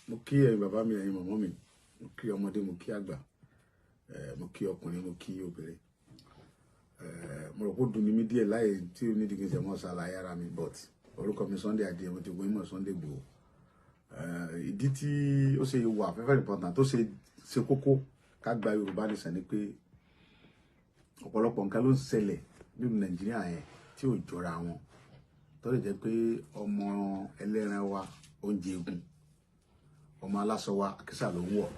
Mo kí ẹ̀yin bàbá mi, ẹ̀yin màmá mi, mo kí ọmọdé, mo kí àgbà, mo kí ọkùnrin, mo kí obìnrin. Mo rò pé ó dùn ní mí díẹ̀ láì tí ó nídìí kí n ṣe mọ́ ṣàlàyé ara mi, but orúkọ mi Sunday Adéyẹmọ, tí gbóyún mọ̀ Sunday Igboho. Ìdí tí ó ṣe wà very important, tó ṣe ṣe kókó ká gba Yorùbá nation ni pé ọ̀pọ̀lọpọ̀ nǹkan ló ń ṣẹlẹ̀ nínú Nàìjíríà yẹn tí ò jọra wọn, tó lè jẹ́ pé ọmọ ẹlẹ́ran wa oúnjẹ egun, ọmọ aláṣọ wa àkísà ló ń wọ̀.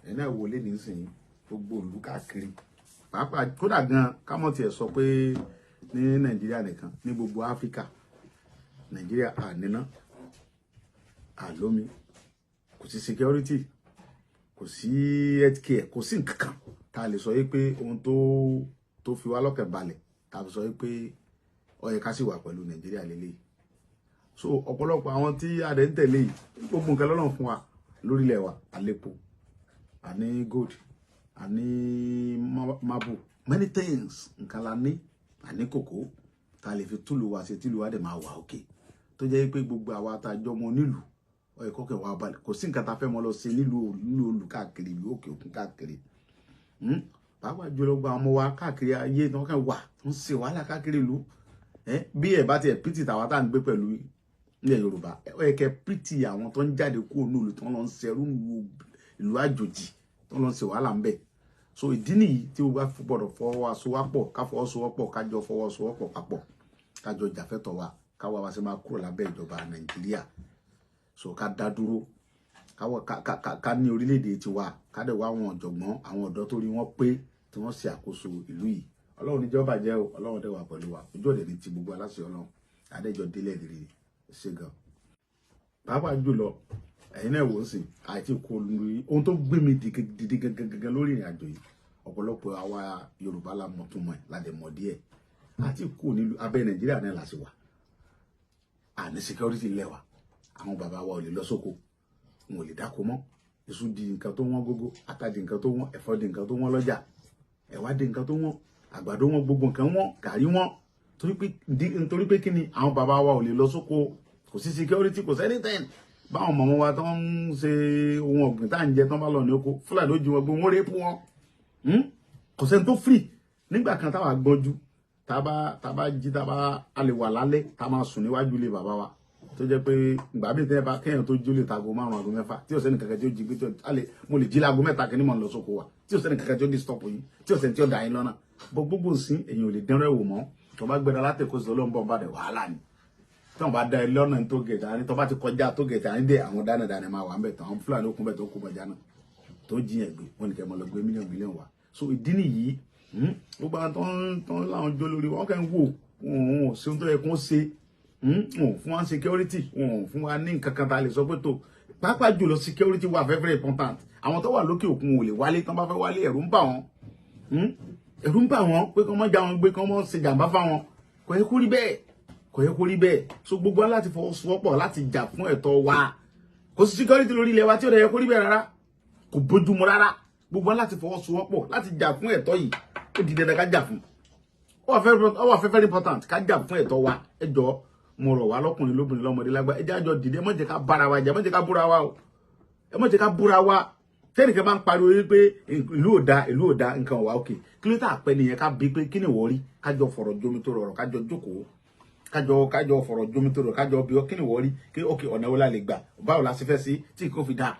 Ẹ̀yin náà wò lé nísìnyí, gbogbo ìlú káàkiri, pàápàá kódà gan kámọ́ tiẹ̀ sọ pé ní Nàìjíríà nìkan, ní gbogbo Áfíríkà, Nàìjíríà àníná àlómi, kò sí security, kò sí healthcare, kò sí nǹkan kan tá a lè sọ yìí pé ohun tó fi wá lọ́kàn balẹ̀, tá a fi sọ yìí pé ó yẹ ká sì wà pẹ̀lú Nàìjíríà lélẹ́yìí. So ọ̀pọ̀lọpọ̀ àwọn tí a dẹ̀ ń tẹ̀lé yìí, gbogbo nǹkan lọ́lọ́run fún wa lórílẹ̀ wa, àlépo, àní gold, àní marble, many things nǹkan la ní, àní kòkó tá a lè fi túlù wa ṣe, tílù wa dẹ̀ máa wà òkè, tó jẹ́ pé gbogbo àwa tá a jọmọ nílùú, ó yẹ kọ́kẹ́ wa balẹ̀. Kò sí nǹkan tá a fẹ́ mọ́ lọ ṣe nílùú nílùú olù káàkiri, ìlú òkè òkun káàkiri, Pàápàá jùlọ gba ọmọ wa káàkiri ayé tí wọ́n kàn wà ń ṣe wàhálà káàkiri ìlú. Bí ẹ bá tiẹ̀ pity tàwa tá à ń gbé pẹ̀lú ilẹ̀ Yorùbá, ó yẹ kẹ́ pity àwọn tó ń jáde kúrò nílùú, tó ń lọ ń ṣerú ìlú àjòjì, tó ń lọ ń ṣe wàhálà ń bẹ̀. So ìdí nìyí tí gbogbo wa gbọ́dọ̀ fọwọ́sowọ́pọ̀, ká fọwọ́sowọ́pọ̀, kájọ fọwọ́sowọ́pọ̀ papọ̀, kájọ jàfẹ́tọ̀ wa, káwa wá sí máa kúrò lábẹ́ ìjọba Nàìjíríà. So ká dá dúró, káwọ ká ní orílẹ̀-èdè tiwa, ká dẹ̀ wá àwọn ọ̀jọ̀gbọ́n, àwọn ọ̀dọ́ tó rí wọ́n pé, tí wọ́n ṣe àkóso ìlú yìí. Ọlọ́run níjọ́ bàjẹ́ o. Ọlọ́run dẹ̀ wà pẹ̀lú wa. Ojú ọ̀dẹ̀ ní ti gbogbo aláṣẹ Ọlọ́run adẹ́jọ́ délẹ̀ lérí ṣe gan. Pàápàá jùlọ, ẹ̀yin náà wò ó sìn àti kò lórí ohun tó gbé mi dìde gangan lórí ìrìn àjò yìí. Ọ̀pọ̀lọpọ̀ àwa Yorùbá la mọ̀ tún mọ̀ ẹ̀ la dẹ̀ mọ̀ díẹ̀ àti kò nílùú abẹ́ Nàìjíríà náà la sì wà. Àní security ilẹ̀ wa, àwọn bàbá wa ò lè lọ sóko, wọn ò lè dáko mọ́. Iṣu di nǹkan tó wọ́n gógó, ata di nǹkan tó wọ́n, ẹ̀fọ́ di nǹkan tó wọ́n lọ́jà, ẹ̀wà di nǹkan tó wọ́n, àgbàdo wọ́n, gbogbo nǹkan wọ́n, gàrí wọ́n. Nítorí pé kí ni? Àwọn bàbá wa ò lè lọ sóko, kò sí security, kò sí anything. Báwọn mọ̀mọ́ wa tó ń ṣe ohun ọ̀gbìn tá à ń jẹ tán bá lọ ní oko, Fúlàní ó jí wọn gbé, wọn rape wọn. Kò sẹ́ni tó free. Nígbà kan táwa gbọ́njú, tá bá jí, tá bá a lè wà lálẹ́, tá máa sùn níwájú ilé bàbá wa, tó jẹ́ pé ìgbà míì tẹ́ bá kéèyàn tó jí, ó lè tago 5, aago 6, tí ò sẹ́ni kankan tí ó jí gbé, tí ó lè mo lè jí láago 3 kí ni mò ń lọ sóko wa, tí ò sẹ́ni kankan tí ó disturb yín, tí ò sẹ́ni tí ó dà yín lọ́nà bọ́. Gbogbo nsín, èyàn ò lè dẹ́rẹ́ wò mọ́. Tó bá gbéra látẹ̀kọ́ sí ọlọ́run bá dẹ̀ wàhálà ni. Tí wọ́n bá da ẹ lọ́nà tó gẹ̀ẹ́tì àní, tó bá ti kọjá tó gẹ̀ẹ́tì àní dé, àwọn dánadáná máa wà ń bẹ̀ tán, àwọn Fúlàní okùn bẹ̀ tó kó bọjá náà tó jiyàn gbé wọn ní kẹ́ mọ́ lọ gbé mílíọ̀nù mílíọ̀nù wá. So ìdí nìyí, gbogbo àwọn tó ń láwọn jó lórí wọn kàn ń wò, wọn ò ṣe ohun tó yẹ kó ṣe, wọn ò fún wa security, wọn ò fún wa ní nǹkan kan tá a lè sọ pé tó. Pàápàá jùlọ, security wà very very important. Àwọn tó wà lókè òkun ò lè wálé. Tán bá fẹ́ wálé, ẹ̀rù ń bà wọ́n, ẹ̀rù ń bà wọ́n pé kọ́ mọ́ já wọn gbé, kọ́ mọ́ ṣe jàǹbá fáwọn. Kò yẹ kó rí bẹ́ẹ̀, kò yẹ kó rí bẹ́ẹ̀. So gbogbo wa láti fọwọ́sowọ́pọ̀ láti jà fún ẹ̀tọ́ wa. Kò sí security lórí ilẹ̀ wa tí ó dẹ̀ yẹ kó rí bẹ́ẹ̀ rárá, kò bójúmu rárá. Gbogbo wa láti fọwọ́sowọ́pọ̀ láti jà fún ẹ̀tọ́ yìí. Ó di dandan ká jà fún. Ó wà very important ká jà fún ẹ̀tọ́ wa. Ẹ jọ̀ọ́, mo rọ̀ wá, lọ́kùnrin, lóbìnrin, lọ́mọdé, lágbà, ẹ jẹ́ àjọ dìde. Ẹ má jẹ́ ká bára wa jà, ẹ má jẹ́ ká búra wa o, ẹ má jẹ́ ká búra wa. Tẹ́nìkan bá ń pariwo wípé ìlú ò da, ìlú ò da, nǹkan ò wá òkè, kí ló tà pẹ́ nìyẹn? Ká bí pé kí ni wọ́n rí, kájọ fọ̀rọ̀ jomi tó rọrọ̀, kájọ jókòó, kájọ fọ̀rọ̀ jomi tó rọrọ̀, kájọ bí ọ kí ni wọ́n rí, kí òkè ọ̀nà wo la lè gbà, báwo la ṣe fẹ́ sí tí kò fi dáa.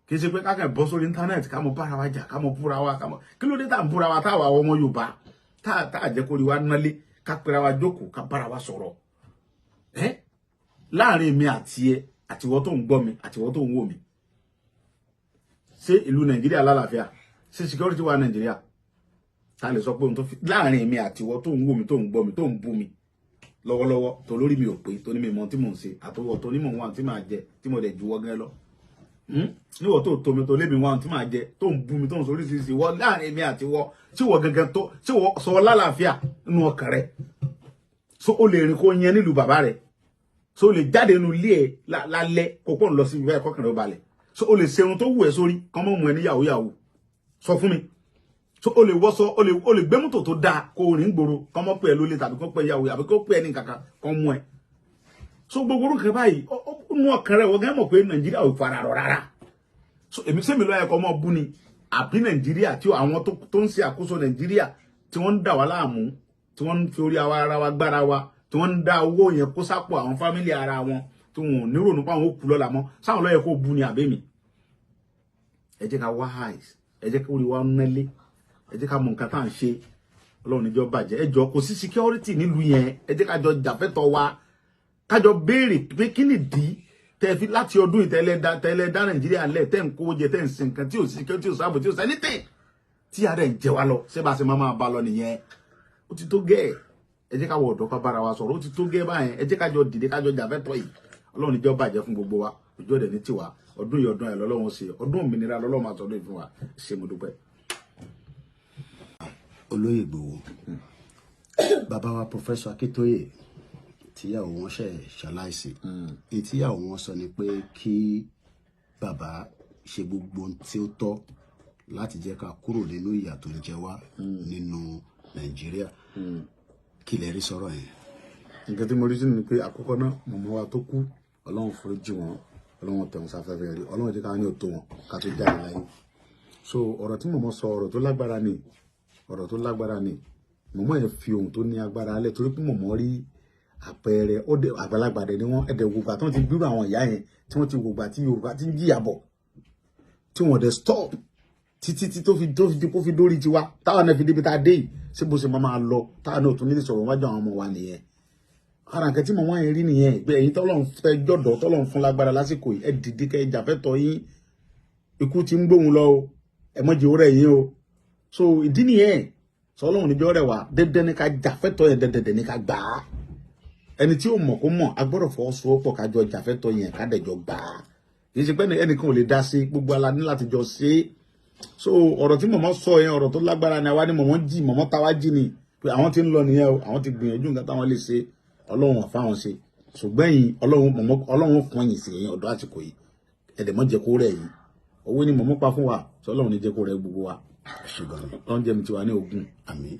Kì í ṣe pé kákan bọ́ sórí internet, ká mọ bára wa jà, ká mọ búra wa, ká mọ. Kí ló dé tá à ń búra wa, tá àwa ọmọ Yorùbá, tá à jẹ́ kó rí wa nálé, ká pera wa jókòó, ká bára wa sọ̀rọ̀ ẹ́ láàrin èmi àti ẹ, àtiwọ́ tó ń gbọ́ mi, àtiwọ́ tó ń wò mí? Ṣé ìlú Nàìjíríà lálàáfíà? Ṣé security wà Nàìjíríà ta lè sọ pé ohun tó fi láàrin èmi àtiwọ́ tó ń wò mí, tó ń gbọ́ mi, tó ń bú mi lọ́wọ́lọ́wọ́, tó lórí mi ò pé, tó ní mi mọ tí mò ń ṣe, àtọwọ́ tó ní mò ń wá tí màá jẹ, tí mo dẹ̀ juwọ́ gẹ́ lọ níwọ̀ tó tó mi, tó lé mi wá tí màá jẹ, tó ń bú mi, tó ń sọ oríṣiríṣi wọ́ láàrin èmi àtiwọ́, tí wọ́ gangan tó tí wọ́ sọ lálàáfíà nínú ọkàn rẹ̀? So o lè rìn kó yẹn nílùú bàbá rẹ̀? So o lè jáde nínú ilé ẹ lálẹ́ kó pọ̀ ń lọ sí ibi báyìí, kọ́kàn rẹ̀ ó balẹ̀? So o lè ṣe ohun tó wù ẹ́ sórí kán mọ́ mú ẹ ní yahoo yahoo? Sọ fún mi. So o lè wọṣọ, o lè gbé mọ́tò tó dáa kó o rìn gbòòrò, kán mọ́ pé ẹ lólè tàbí kán pé yahoo àbí kó pé ẹ ní kankan kán mú ẹ? So gbogbo orúkọ báyìí Nú ọkàn rẹ̀ wọ́n gán mọ̀ pé Nàìjíríà ò fara rọ rárá. So èmi sẹ́mi lọ́yẹ̀ kọ́ mọ́ bú ni, àbí Nàìjíríà tí àwọn tó ń ṣe àkóso Nàìjíríà, tí wọ́n ń dà wá láàmú, tí wọ́n ń fi orí ara wa gbára wa, tí wọ́n ń dá owó yẹn kó sápò àwọn family ara wọn, tí wọn ò ní rònú pa àwọn ó kú lọ́la mọ́, sáwọn lọ́yẹ̀ kó bú ni àbẹ́mi? Ẹ jẹ́ ká wise, ẹ jẹ́ ká orí wa nálé, ẹ jẹ́ ká mọ nǹkan tá à ń ṣe. Ọlọ́run níjọ́ bàjẹ́. Ẹ jọ, kò sí security nílùú yẹn. Ẹ jẹ́ ká jọ jàfẹ́tọ̀ wa, ká jọ béèrè pé kí nìdí tẹ́ fi láti ọdún ìtẹ́lẹ̀ dá Nàìjíríà lẹ̀, tẹ́ ń kówó jẹ, tẹ́ ń sin nǹkan tí ò sí security, tí ò sáàbò, tí ò sí anything, tí ara ẹ̀ ń jẹ wá lọ. Ṣé bá ṣe máa máa bá lọ nìyẹn? Ó ti tó gẹ́ẹ̀. Ẹ jẹ́ ká wọ ọ̀dọ́ ká bára wa sọ̀rọ̀. Ó ti tó gẹ́ẹ̀ báyẹn. Ẹ jẹ́ ká jọ dìde, ká jọ jàfẹ́tọ̀ yìí. Ọlọ́run níjọ́ bàjẹ́ fún gbogbo wa. Ojú ọ̀dẹ̀ ní tiwa. Ọdún yìí, ọdún ayọ̀ lọ́lọ́run ṣe, ọdún òmìnira lọ́lọ́run máa sọdún ìfún wa. Ṣé mo dúpẹ́. Olóyè Ìgbòho, bàbá wa Professor Akíntóyè, tíyàwó wọn ṣe ṣaláìsí, èyí tíyàwó wọn sọ ni pé kí bàbá ṣe gbogbo ohun tí ó tọ́ láti jẹ́ ká kúrò nínú ìyà tó ń jẹ wá nínú Nàìjíríà. Kí lẹ rí sọ̀rọ̀ yẹn? Nǹkan tí mo rí sínú ni pé, àkọ́kọ́ náà, mọ̀mọ́ wa tó kú, Ọlọ́run foríjì wọn, Ọlọ́run tẹ̀ wọ́n sáfẹ́fẹ́ rí, Ọlọ́run jẹ́ ká ní òtó wọn ká tó jáde láyé. So ọ̀rọ̀ tí mọ̀mọ́ sọ, ọ̀rọ̀ tó lágbára ni, ọ̀rọ̀ tó lágbára ni. Mọ̀mọ́ yẹn fi ohun tó ní agbára alẹ́, torí pé mọ̀mọ́ rí àpẹẹrẹ ó dé. Àgbàlagbà dẹ̀ ni wọ́n. Ẹ̀dẹ̀ wògbà tí wọ́n ti gbúrò àwọn ìyá yẹn, tí wọ́n ti wògbà tí Yorùbá ti ń jìyà bọ̀, tí wọ́n dẹ̀ stop títí tí tó fi di kó fi dórí tiwa, táwọn náà fi débi tá a dé yìí. Ṣé bó ṣe máa máa lọ, táwọn náà tún ní sọ̀rọ̀ wájú àwọn ọmọ wa nìyẹn? Ara nǹkan tí mọ̀mọ́ yẹn rí nìyẹn, pé ẹ̀yin tọ́lọ́run fẹ́ jọ̀dọ̀, tọ́lọ́run fún lágbára lásìkò yìí, ẹ dìde kẹ́ ẹ jàfẹ́tọ̀ yín. Ikú ti ń gbóhùn lọ o, ẹ mọ̀jẹ̀ ó rẹ̀ yín o. So ìdí nìyẹn sọlọ́run níjọ́ rẹ̀ wá. Dandan ní ká jàfẹ́tọ̀ yẹn, dandan ní ká gbà á. Ẹni tí ó mọ̀ kó mọ̀, a gbọ́dọ̀ fọwọ́sowọ́pọ̀, ká jọ jàfẹ́tọ̀ yẹn, ká dẹ̀jọ gbà á. Kì í ṣe pé ẹnìkan ò lè dá sí, gbogbo ala ní láti jọ ṣe é. So ọ̀rọ̀ tí mọ̀mọ́ sọ yẹn, ọ̀rọ̀ tó lágbára ni. Àwa ni mọ̀mọ́ jí, mọ̀mọ́ táwa jí ni pé àwọn tí ń lọ nìyẹn o. Àwọn ti gbìyànjú nǹkan táwọn lè ṣe, Ọlọ́run àfáwọn ṣe, ṣùgbọ́n yìí Ọlọ́run mọ̀mọ́, Ọlọ́run fún yìí sí ẹ̀yìn ọ̀dọ́ àsìkò yìí. Ẹ̀dẹ̀ mọ́ jẹ́ kó rẹ̀ yìí. Owó ni mọ̀mọ́ pa fún wa, sọ Ọlọ́run ní jẹ́ kó rẹ̀ gbogbo wa. Ṣùgbọ́n Ọlọ́run jẹ́ mi tiwa ní ogun. Àmín.